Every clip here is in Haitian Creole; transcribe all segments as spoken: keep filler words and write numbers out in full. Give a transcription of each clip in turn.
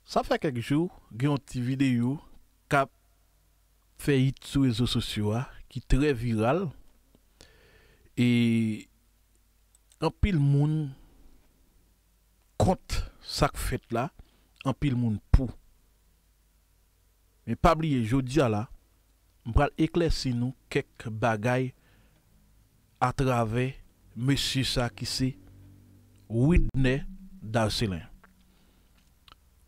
Sa fè kèk jou, gen yon ti videyo k ap fè hit sou rezo sosyo a, ki trè viral. E anpil moun kont sa k fèt la, anpil moun pou. Men pa bliye, jodi a la, m pral eklèsi nou kèk bagay atravè mesye sa ki se Widner Darcelin.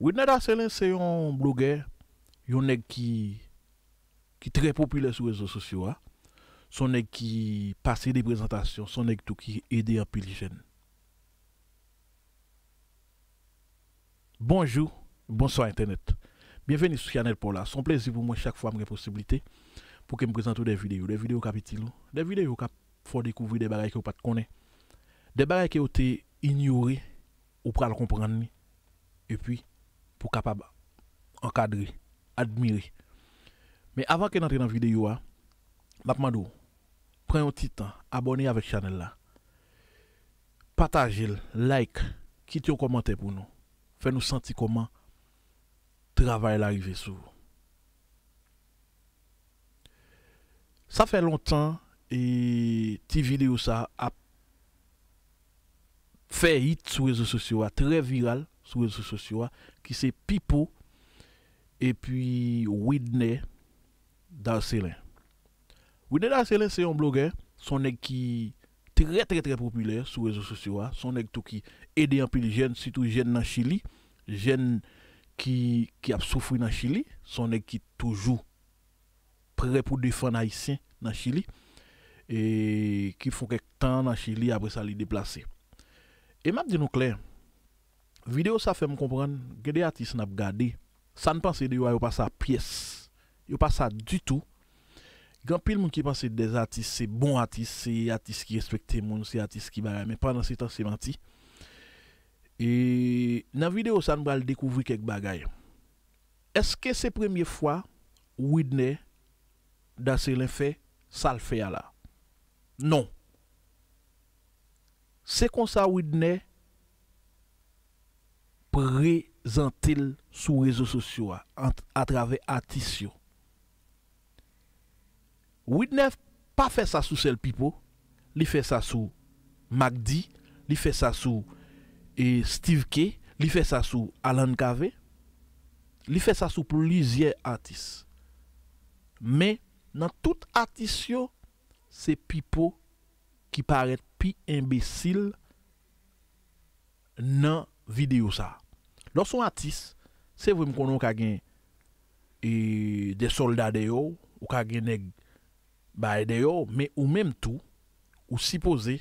Widner Darcelin se yon blogè, yon nèg ki, ki trè popilè sou rezo sosyo a. Se yon nèg ki pase de prezantasyon, se yon nèg tou ki ede anpil jèn. Bonjou, bonswa entènèt. Byenveni sou chanèl pa w la. Se yon plezi pou mwen chak fwa m gen posiblite pou ke m prezante w de videyo. De videyo k ap itil ou. De videyo k ap fè w dekouvri de bagay ke w pa t konnen. De bagay ke w te inyore, ou pral konprann li. Epi, pou w kapab ankadre, admire. Men avan ke n antre nan videyo a, m ap mande w, pran yon ti tan, abòne avèk chanèl la. Pataje l, like, kite yon kòmantè pou nou. Fè nou santi kòman travay la rive sou ou. Sa fè lontan, e, ti videyo sa ap fè hit sou rezo sosyo a, trè viral sou rezo sosyo a, ki se Pipo epi Widner Darcelin. Widner Darcelin se yon blogè, se yon nèg ki trè, trè, trè popilè sou rezo sosyo a. Se yon nèg tou ki ede anpil jèn, sitou jèn nan Chili, jèn ki, ki ap soufri nan Chili. Se yon nèg ki toujou prè pou defann Ayisyen nan Chili, e ki fè kèk tan nan Chili, apre sa li deplase. E m ap di nou klè, videyo sa fè m konprann, gen de atis n ap gade, sa n panse de yo a, yo pa sa pyès, yo pa sa ditou. Gen anpil moun ki panse de atis se bon atis, se atis ki respekte moun, se atis ki bagay, men pandan se tan se manti. E nan videyo sa, n pral dekouvri kèk bagay. Èske se premye fwa Widner Darcelin fè sa l fè a la? Non. Se konsa Widner prezante l sou rezo sosyo a, ant-, atravè atis yo. Widner pa fè sa sou sèl Pipo, li fè sa sou Mack D, li fè sa sou, e, Steve K, li fè sa sou Alan Cavé, li fè sa sou plizyè atis. Men, nan tout atis yo, se Pipo ki parèt pi enbesil nan videyo sa. Lè w se yon atis, se vre m konnen w ka gen, e, de sòlda dèyè w, ou ka gen nèg bay dèyè w, men ou menm tou, ou sipoze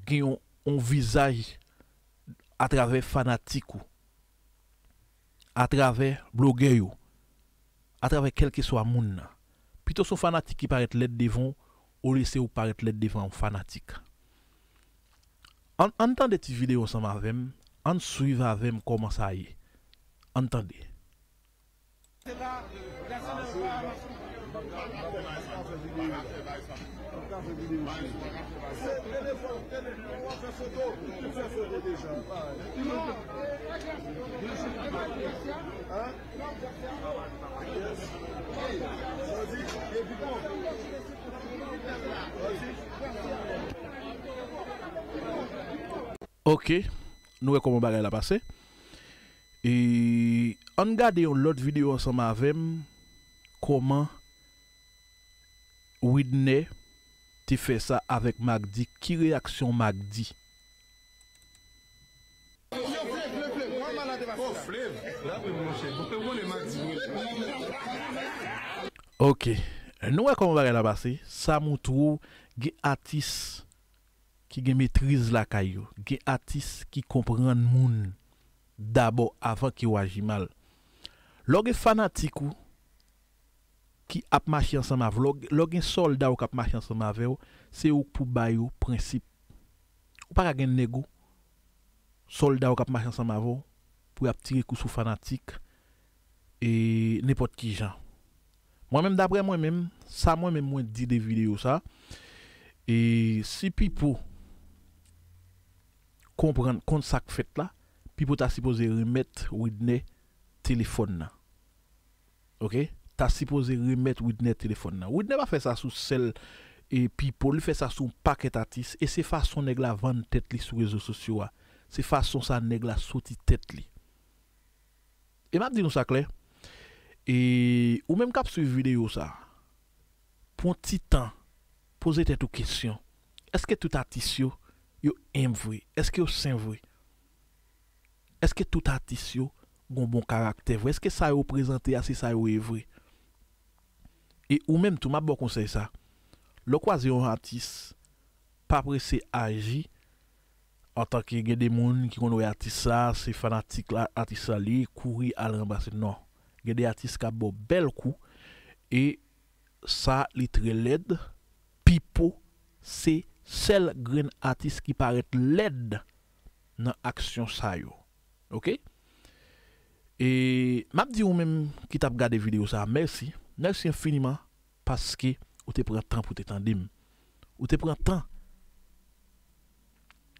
gen yon, yon vizaj atravè fanatik ou, atravè blogè yo, atravè kèlkeswa moun nan. Pito se yon fanatik ki parèt lèd devan w, olye se ou parèt lèd devan yon fanatik. Ann, ann tande ti videyo ansanm avè m, ann swiv avè m kòman sa ye. Ann tande. Ok, nou wè kòman bagay la pase. E ann gade yon lòt videyo ansanm avè m, kòman Widner te fè sa avèk Mack D, ki reyaksyon Mack D? Ok, nou wè kòman bagay la pase. Sa montre w gen atis ki gen metriz lakay yo, gen atis ki konprann moun dabò avan ke w aji mal. Lè w gen fanatik ou ki ap mache ansanm avè w, lè w, lè w gen sòlda w k ap mache ansanm avè w, se ou k pou ba yo prensip. Ou pa ka gen nèg ou, sòlda w k ap mache ansanm avè w, pou y ap tire kou sou fanatik, e nenpòt ki jan. Mwen menm, daprè mwen menm, sa mwen menm mwen di de videyo sa, e si Pipo konprann, konn sa k fèt la, Pipo ta sipoze remèt Widner telefòn nan. Ok? Ta sipoze remèt Widner telefòn nan. Widner pa fè sa sou sèl e Pipo, li fè sa sou yon pakèt atis. E se fason nèg la vann tèt li sou rezo sosyo a. Se fason sa nèg la soti tèt li. E m ap di nou sa klè. E ou menm k ap swiv videyo sa, pran ti tan, poze tèt ou kesyon. Èske tout atis yo, yo enb vre? Èske yo sen vre? Èske tout atis yo gon bon karaktè vre? Èske sa yo prezante a se sa yo ye vre? E ou menm tou, m ap ba w konsèy sa. Lè w kwaze yon atis, pa prese aji antanke gen de moun ki konn wè atis sa, se fanatik la, atis la li, kouri al ranmase. Non. Gen de atis k ap ba w bèl kou e sa li trè lèd. Pipo se sèl grenn atis ki parèt lèd nan aksyon sa yo. Ok? E m ap di ou menm ki t ap gade videyo sa, mèsi. Mèsi enfiniman paske ou te pran tan pou te tande m. Ou te pran tan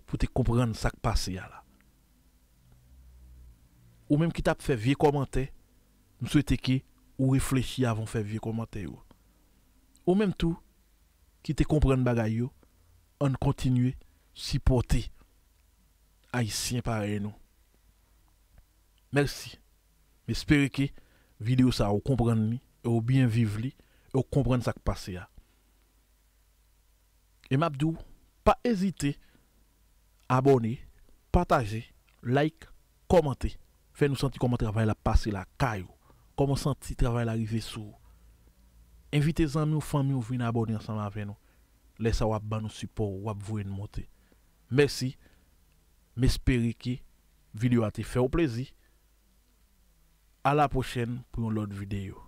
pou te konprann sa k pase a la. Ou menm ki t ap fè vye kòmantè, m swete ke ou reflechi avan w fè vye kòmantè yo. Ou menm tou ki te konprann bagay yo, ann kontinye sipòte Ayisyen parèy nou. Mèsi. M espere ke videyo sa ou konprann li, e ou byen viv li, e ou konprann sa k pase a. E m ap di w, pa ezite abòne, pataje, like, kòmante. Fè nou santi kòman travay la pase lakay ou. Kòman w santi travay la rive sou ou. Envite zanmi w, fanmi w vin abòne ansanm avè nou. Lè sa w ap ban nou sipò, w ap voye n monte. Mèsi. M espere ke videyo a te fè w plezi. A la pwochèn pou yon lòt videyo.